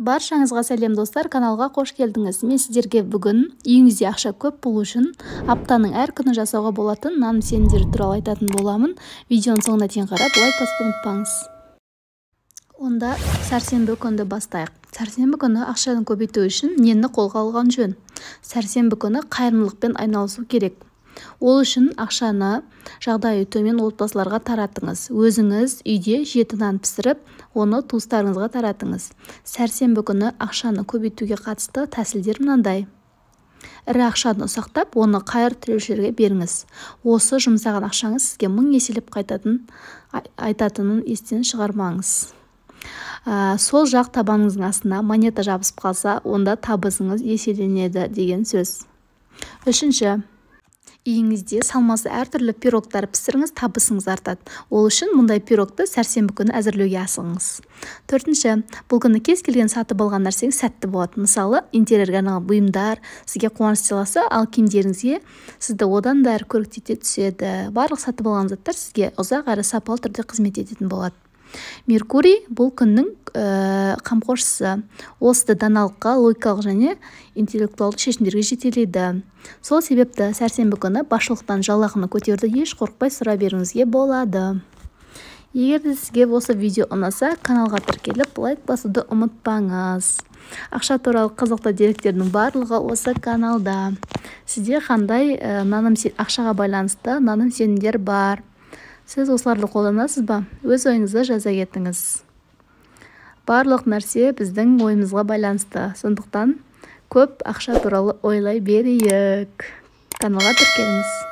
Баршаңызға сәлем, достар! Каналға қош келдіңіз. Мен сіздерге бүгін үйіңізде ақша көп болу үшін аптаның әр күні жасауға болатын наным сенімдер туралы айтатын боламын. Видеоның соңына дейін қарап, лайк басуды ұмытпаңыз. Онда сәрсенбі күнді бастайық. Сәрсенбі күні ақшаны көбейту үшін нені қолға алған жөн? Сәрсенбі күні қайырымдылықпен айналысу керек. Ол үшін ақшаны жағдайы төмен отбасыларға таратыңыз. Өзіңіз үйде 7 нан пісіріп, оны туыстарыңызға таратыңыз. Сәрсенбі күні ақшаны көбейтуге қатысты тәсілдер мынандай. Ірі ақшаны ұсақтап, оны қайыр тілеушілерге беріңіз. Осы жұмсаған ақшаңыз сізге 1000 еселеп қайтатын айтатынын естен шығармаңыз. Сол жақ табаныңыздың астына монета жабысып қалса, онда табысыңыз еселенеді деген сөз. Үшінші, үйіңізде салмасы әртүрлі пирогтар пісіріңіз, табысыңыз артады. Ол үшін мұндай пирогты сәрсенбі күні әзірлеуге асығыңыз. Төртінші, бұл күні кез келген сатып алған нәрсеңіз сәтті болады. Мысалы, интерьерге арналған бұйымдар сізге қуаныш сыйласа, ал киімдеріңізге сізді одан да әрі көріктете түседі. Барлық сатып алған заттар сізге ұзақ әрі сапалы түрде қызмет ететін болады. Меркурий бұл күннің қамқоршысы. Ол сізді даналыққа, логикалық және интеллектуалды шешімдерге жетелейді. Сол себепті сәрсенбі күні басшылықтан жалақыны көтеруді еш қорықпай сұра беруіңізге болады. Егер де сізге осы видео ұнаса, каналға тіркеліп, лайк басуды ұмытпаңыз. Ақша туралы қызықты деректердің барлығы осы каналда. Сізде қандай наным ақшаға байланысты наным сенімдер бар? Сіз осыларды қолданасыз ба? Өз ойыңызды жаза кетіңіз. Барлық нәрсе біздің ойымызға байланысты. Сондықтан көп ақша туралы ойлай берейік. Каналға тіркеліңіз.